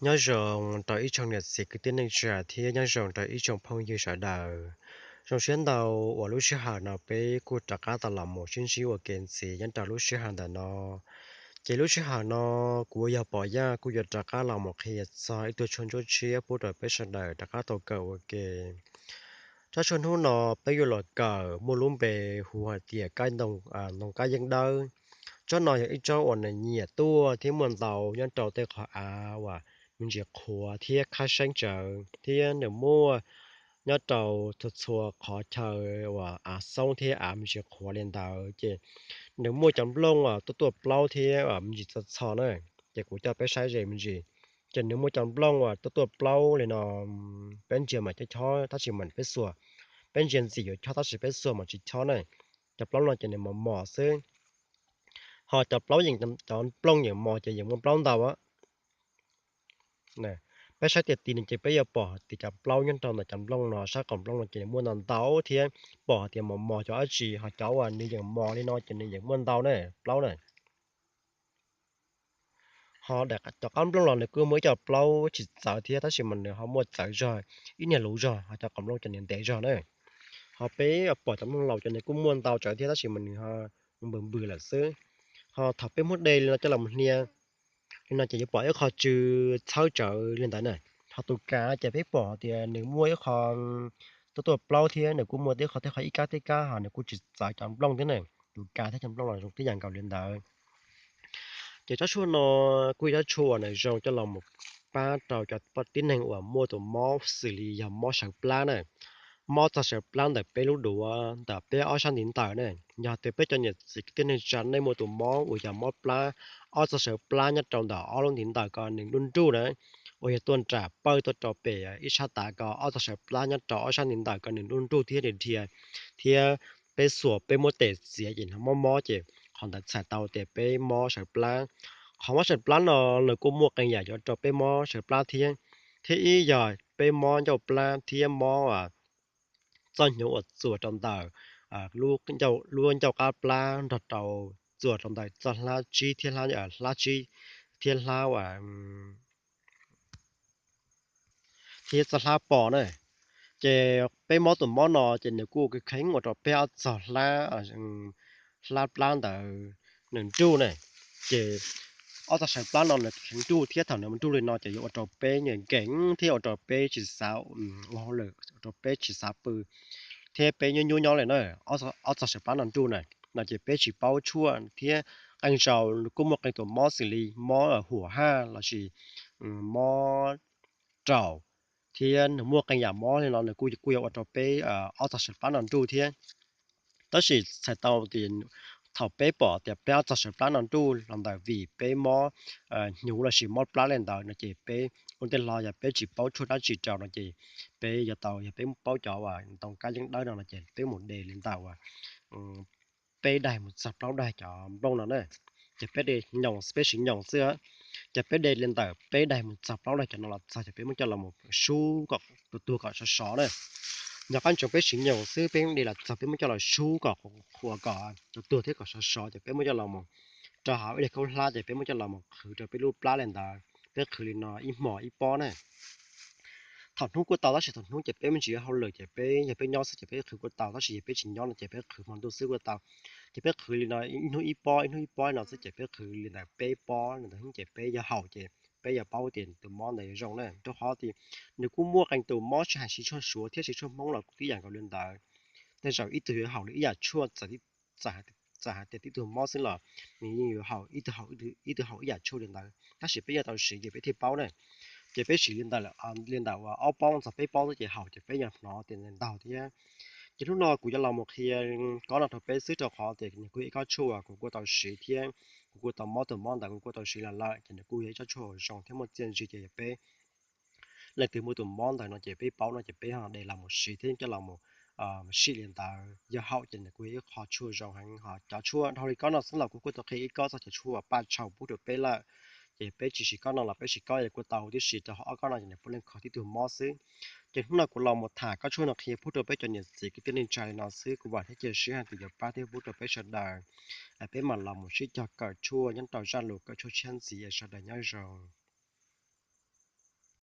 Nyob zoo rau ib tsoom niam txiv kwv tij neej tsa thiab nyob zoo rau ib tsoom phooj ywg sawv daws. Zoo siab ntau uas lub sij hawm no peb kuj rov qab tau los mus sib ntsib ua ke ntxiv nyob rau lub sij hawm ntawm no. Ces lub sij hawm no kuv uas yog Pov Yaj kuj yuav rov qab los mus qhia txog ib tug tshuaj ntsuab tshiab pub rau peb sawv daws rov qab tau kawm ua ke. Tsob tshuaj hnub no peb yuav los kawm muaj lub npe hu hais tias ntoo kab yeeb dawb. Tsob no yog ib tsob uas nws nyiam tuaj thiab muaj ntau nyob rau tej qhov av uas me ntsis qhuav thiab qhab seeb tsawv, thiab nws muaj nyob rau txhua txhua qhov chaw uas av xoob thiab av me ntsis qhuav li ntawd. Ces nws muaj cov nplooj uas tuaj tuaj plaub thiab me ntsis txho txho na. Ces kuv coj peb saib ze me ntsis. Ces nws muaj cov nplooj uas tuaj tuaj plaub li no, peb ntsia mas chob chob tab sis mas peb xuas, peb ntsia ntxim yuav chob tab sis peb xuas mas tsis chob na. Cov plaub no ces nws mos mos xwb. Ho cov plaub yeej, cov nplooj yeej mos ces yeej muaj plaub ntau. Peb saib tiag tiag no ces peb yuav pom tias cov plaub nyob rau ntawm cov nplooj no, sab qaum nplooj no ces nws muaj ntau ntau thiab pom hais tias mos mos cov dab tsi, ho cov uas nws yeej mos li no ces nws yeej muaj ntau na, plaub na. Ho cov qab nplooj los nws kuj muaj ib co plaub tsis txawv thiab tab sis mas nws ho muaj txawv zog, ib niag luv zog, ho cov qaum nplooj ces nws ntev zog na. Ho peb pom cov nplooj laus ces nws kuj muaj ntau tsawv thiab tab sis mas nws ho npws npws lawm xwb. Ho thaum peb muab de li no coj los hnia li no ces yuav pom ib qho tsw txhawb tsawv li ntawd na. Ho tus kas ces peb pom tias nws muaj ib qho tuaj tuaj plaub thiab nws kuj muaj tej qho tej qho ib kab tej kab ho nws kuj tsis txawv cov nplooj thiab na. Tus kas thiab cov nplooj los zoo tib yam nkaus li ntawd. Ces tsob tshuaj no kuj yog tsob tshuaj uas nws zoo coj los mus pab rau cov tib neeg uas muaj tus mob xws li yog mob sawv plab na. Mob txog sawv plab ntawm peb lub duav ntawm peb ob sab ntiv ntawd na. Yog tias peb cov niam txiv kwv tij neej tsa nej muaj tus mob uas yog mob plab, ob txog sawv plab nyob rau ntawm ob lub ntiv ntawd ko nws nruj nruj na, uas yog tuaj nram pawg tuaj rau pem ib sab tav ko ob txog sawv plab nyob rau ob sab ntiv ntawd ko nws nruj nruj thiab dhia dhia, thiab peb xuas peb muab tes txiav ces mob mob ces qhov ntawd txhais tau tias peb mob sawv plab. Qhov mob sawv plab no nws kuj muaj qee yam yuav rau peb mob sawv plab thiab, thiab ib yog peb mob ncauj plab thiab mob txoj hnyuv uas txuas rau ntawm lub ncauj qab plab nrog rau txuas rau ntawm txoj hlab tsib thiab hlab tsib thiab hlab thiab txoj hlab pos na. Ces peb mob tus mob no ces nws kuj kheev ua rau peb ob txog hlab, hlab plab ntawd nws nruj na. Ces ob txog sawv plab no nws kheev nruj thiab thaum nws nruj li no ces yuav ua rau peb nkees thiab ua rau peb tsis xav ua hauj lwm, ua rau peb tsis xav pw thiab peb nyuaj nyuaj nyob li na. Ob txog sawv plab no nruj na, no ces peb tsis paub tshuaj thiab qee zaus kuj muaj qee tus mob xws li mob huam haj lossis mob raum, thiab nws muaj qee yam mob li no nws kuj kuj yuav ua rau peb ob txog sawv plab no nruj thiab. Tab sis txhais tau tias thaum peb pom tias peb ob txog sawv plab no nruj los ntawm vim peb mob hnyuv lossis mob plab li ntawd no ces peb ua ntej hlo yog peb tsis paub tshuaj dab tsi rau no ces peb yuav tau, yog peb paub cov uas ntoo kab yeeb dawb no no ces peb mus de li ntawm uas peb daig mus txog plaub daig cov nplooj no na. Ces peb de nyoos, peb siv nyoos xwb, ces peb de li ntawm peb daig mus txog plaub daig cov no los txog ces peb muab coj los mus sub kom tus tuag kom sov sov na. Nyob qab ntsoov peb siv nyoos xwb, peb de los txog peb muab coj los sub kom qhuav kom tus tuag thiab kom sov sov ces peb muab coj los mus rau hauv ib daig khaub hlab ces peb muab coj los mus qhwv rau peb lub plab li ntawd, peb qhwv li no ib hmos ib pob na. Thaum hnub kuj tau tab sis thaum hnub ces peb me ntsis yuav hauj lwm ces peb yog peb nyob xwb ces peb qhwv kuj tau tab sis yog peb tsis nyob no ces peb qhwv hmo ntuj xwb kuj tau. Ces peb qhwv li no ib hnub ib pob ib hnub ib pob li no xwb ces peb qhwv li ntawm peb pob li ntawd ces peb yog haum ces peb yuav paub tias tus mob ntawd yuav zoo na, rau qhov tias nws kuj muaj qee tus mob tsis hais siv tshuaj Suav thiab siv tshuaj Hmoob los kuj tib yam nkaus li ntawd. Tej zaum ib tug yuav haum li ib yam tshuaj, txawm hais tias tib tug mob xwb los nws yeej yuav haum ib tug haum ib yam tshuaj li ntawd tab sis peb yuav tau siv ces peb thiaj paub na. Ces peb siv li ntawm, li ntawm ob pob txog peb pob xwb ces haum ces peb yuav hnov tias ntaug thiab. Ces hnub no kuv yuav los mus qhia kob no rau peb xwb rau qhov tias nws kuj yog ib kob tshuaj uas kuv kuj tau siv thiab kuv kuj tau mob tus mob ntawd kuv kuj tau siv los lawm ces nws kuj yog ib tsob tshuaj uas zoo thiab muaj txiaj ntsig ces yog peb leej twg muaj tus mob ntawd no ces peb paub no ces peb ho de los mus siv thiab coj los mus sim li ntawd yog haum ces nws kuj yog ib qho tshuaj zoo heev. Ho cov tshuaj dhau li kob no xwb los kuv kuj tau qhia ib kob txog cov tshuaj uas paj tshau pub rau peb lawm. Ces peb tsis siv kob no los peb siv kob kuj tau tib si rau qhov ob kob no ces nws puav leej kho tib tug mob xwb. Ces hnub no kuv los mus tham kob tshuaj no qhia pub rau peb cov niam txiv kwv tij neej tsa li no xwb, kuv vam thiab cia siab hais tias yuav pab thiab pub rau peb sawv daws. Peb mam los mus sib cog kawm tshuaj nyob rau zaj lus kawm tshuaj tshiab ntxiv, sawv daws nyob zoo.